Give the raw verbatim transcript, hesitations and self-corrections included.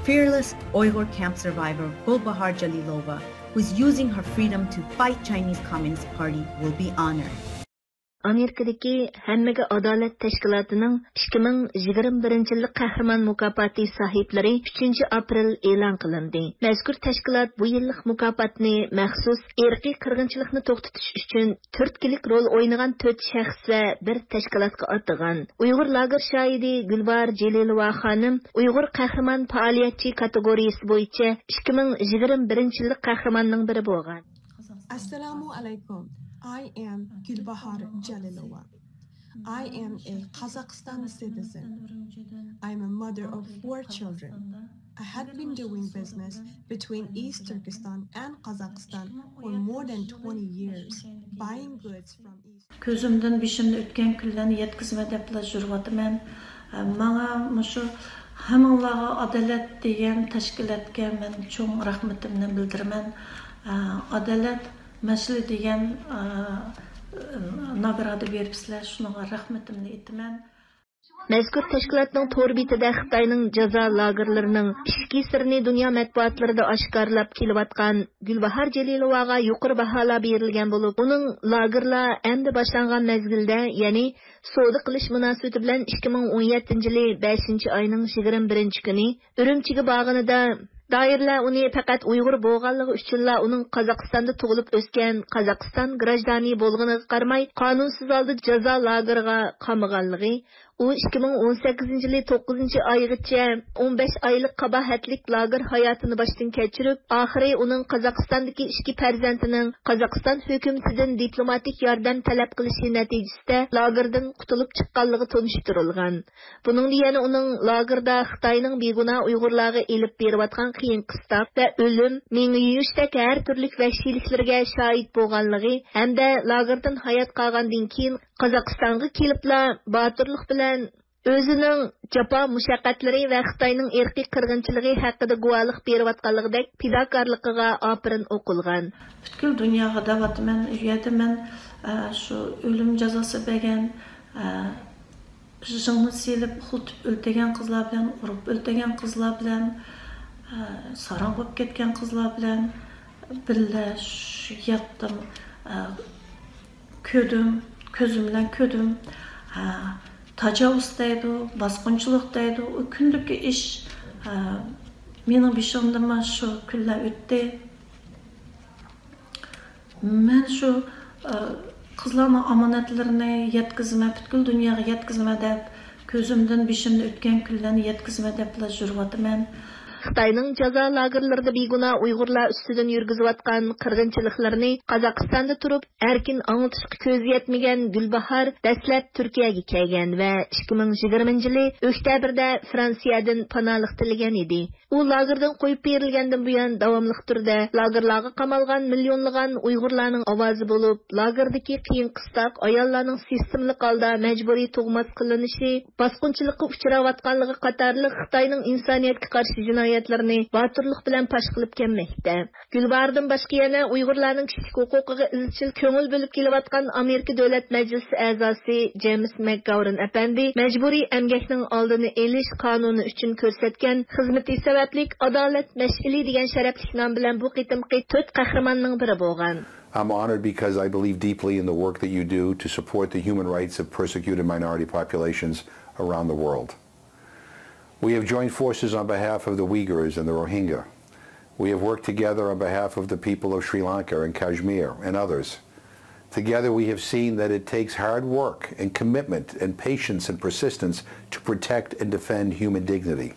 Fearless Uyghur camp survivor Gulbahar Jalilova, who is using her freedom to fight Chinese Communist Party, will be honored. ئامېرىكىدىكى ھەممىگە ئادالەت تەشكىلاتىنىڭ ئىككى مىڭ يىگىرمە بىرىنچى يىللىق قەھرىمان مۇكاپاتى ساھىبلىرى ئۈچىنچى ئاپرېل ئېلان قىلىندى. مەزكۇر تەشكىلات بۇ يىللىق مۇكاپاتنى مەخسۇس ئىرقىي قىرغىنچىلىقنى توختىتىش ئۈچۈن تۈرتكىلىك رول ئوينىغان تۆت شەخس ۋە بىر تەشكىلاتقا ئاتىغان. ئۇيغۇر لاگېر شاھىدى گۈلباھار جېلىلوۋا خانىم ئۇيغۇر قەھرىمان پائالىيەتچى كاتېگورىيەسى بويىچە ئىككى مىڭ يىگىرمە بىرىنچى يىللىق قەھرىماننىڭ بىرى بولغان. Assalamu alaikum. I am Gulbahar Jalilova. I am a Kazakhstan citizen. I am a mother of four children. I had been doing business between East Turkestan and Kazakhstan for more than twenty years, buying goods from East كۆزۈمدىن بېشىمدىن ئۆتكەن كۈنلەرنى يەتكۈزىمەن دەپلا يۈرۈۋاتىمەن. ماڭا مۇشۇ ھەممىڭلارغا ئادالەت دېگەن تەشكىلاتقا مەن چوڭ رەھمىتىمنى بىلدۈرىمەن. ئادالەت مەشئىلى دېگەن ناگرادا بېرىپسىلەر، شۇنىڭغا رەھمىتىمنى ئېيتىمەن. مەزكۇر تەشكىلاتنىڭ تور بېتىدە خىتاينىڭ جازا لاگېرلىرىنىڭ ئىچكى سىرىنى دۇنيا مەتبۇئاتلىرىدا ئاشكارىلاپ كېلىۋاتقان گۈلباھار جېلىلوۋاغا يۇقىرى باھالار بېرىلگەن بولۇپ، ئۇنىڭ لاگېرلار ئەمدى باشلانغان مەزگىلدە، يەنى سودا قىلىش مۇناسىۋىتى بىلەن ئىككى مىڭ ئون يەتتىنچى يىلى بەشىنچى ئاينىڭ يىگىرمە بىرىنچى كۈنى ئۈرۈمچىگە بارغىنىدا، دائىرىلەر ئۇنى پەقەت ئۇيغۇر بولغانلىقى ئۈچۈنلا ئۇنىڭ قازاقىستاندا تۇغۇلۇپ ئۆسكەن قازاقىستان گراژدانى بولغىنىغا قارىماي، قانۇنسىز ھالدا جازا لاگېرىغا قامىغانلىقى، ئۇ ئىككى مىڭ ئون سەككىزىنچى يىلى توققۇزىنچى ئايغىچە ئون بەش ئايلىق قاباھەتلىك لاگېر ھاياتىنى باشتىن كەچۈرۈپ، ئاخىرى ئۇنىڭ قازاقىستاندىكى ئىككى پەرزەنتىنىڭ قازاقىستان ھۆكۈمىتىدىن دىپلوماتىك ياردەم تەلەپ قىلىشى نەتىجىسىدە لاگېردىن قۇتۇلۇپ چىققانلىقى تونۇشتۇرۇلغان. بۇنىڭدا يەنە ئۇنىڭ لاگېردا خىتاينىڭ بىگۇناھ ئۇيغۇرلارغا ئېلىپ بېرىۋاتقان قىيىن-قىستاق ۋە ئۆلۈم، مېڭە يۇيۇشتەك ھەر تۈرلۈك ۋەھشىيلىكلىرىگە شاھىت بولغانلىقى ھەمدە لاگېردىن ھايات قالغاندىن كېيىن قازاقىستانغا كېلىپلا باتۇرلۇق بىلەن ئۆزىنىڭ جاپا-مۇشەققەتلىرى ۋە خىتاينىڭ ئىرقىي قىرغىنچىلىقى ھەققىدە گۇۋاھلىق بېرىۋاتقانلىقىدەك پىداكارلىقىغا ئاپىرىن ئوقۇلغان. پۈتكۈل دۇنياغا دەۋاتىمەن، ئۇ يەردە مەن، ئە، شۇ ئۆلۈم جازاسى بەرگەن، ئە، ژىڭنە سېلىپ، ئۇخلىتىپ ئۆلتۈرگەن قىزلار بىلەن، ئۇرۇپ ئۆلتۈرگەن قىزلار بىلەن، ئە، ساراڭ بولۇپ كەتكەن قىزلار بىلەن بىللە شۇ ياتتىم، ئە، كۆردۈم، كۆزۈم بىلەن كۆردۈم. ئە، تاجاۋۇز دەيدۇ، باسقۇنچىلىق دەيدۇ، ئۇ كۈندىكى ئىش. ئە، مېنىڭ بېشىمدىنمۇ شۇ كۈنلەر ئۆتتى. مەن شۇ، ئە، قىزلارنىڭ ئامانەتلىرىنى يەتكۈزىمەن، پۈتكۈل دۇنياغا يەتكۈزىمەن دەپ، كۆزۈمدىن بېشىمدىن ئۆتكەن كۈنلەرنى يەتكۈزىمەن دەپلا يۈرۈۋاتىمەن. خىتاينىڭ جازا لاگېرلىرىدا بىگۇناھ ئۇيغۇرلار ئۈستىدىن يۈرگۈزۈۋاتقان قىرغىنچىلىقلىرىنى قازاقىستاندا تۇرۇپ ئەركىن ئاڭلىتىشقا كۆزى يەتمىگەن گۈلباھار دەسلەپ تۈركىيەگە كەلگەن ۋە ئىككى مىڭ يىگىرمىنچى يىلى ئۆكتەبىردە فرانسىيەدىن پاناھلىق تىلىگەن ئىدى. ئۇ لاگېردىن قويۇپ بېرىلگەندىن بۇيان، داۋاملىق تۈردە لاگېرلارغا قامالغان مىليونلىغان ئۇيغۇرلارنىڭ ئاۋازى بولۇپ، لاگېردىكى قىيىن-قىستاق، ئاياللارنىڭ سىستېمىلىق ھالدا مەجبۇرىي تۇغماس قىلىنىشى، باسقۇنچىلىققا ئۇچراۋاتقانلىقى قاتارلىق خىتاينىڭ ئىنسانىيەتكە قارشى جىنايەتلىرىنى باتۇرلۇق بىلەن پاش قىلىپ كەلمەكتە. گۈلباھاردىن باشقا يەنە ئۇيغۇرلارنىڭ كىشىلىك ھوقۇقىغا ئىزچىل كۆڭۈل بۆلۈپ كېلىۋاتقان ئامېرىكا دۆلەت مەجلىسى ئەزاسى جېيمىس مەكگاۋرىن ئەپەندى مەجبۇرىي ئەمگەكنىڭ ئالدىنى ئېلىش قانۇنى ئۈچۈن كۆرسەتكەن خىزمىتى سەۋەبلىك ئادالەت مەشئىلى دېگەن شەرەپلىك نام بىلەن بۇ قېتىمقى تۆت قەھرىماننىڭ بىرى بولغان. I'm honored because I believe deeply in the work that you do to support the human rights of persecuted minority populations around the world. We have joined forces on behalf of the Uyghurs and the Rohingya. We have worked together on behalf of the people of Sri Lanka and Kashmir and others. Together, we have seen that it takes hard work and commitment and patience and persistence to protect and defend human dignity.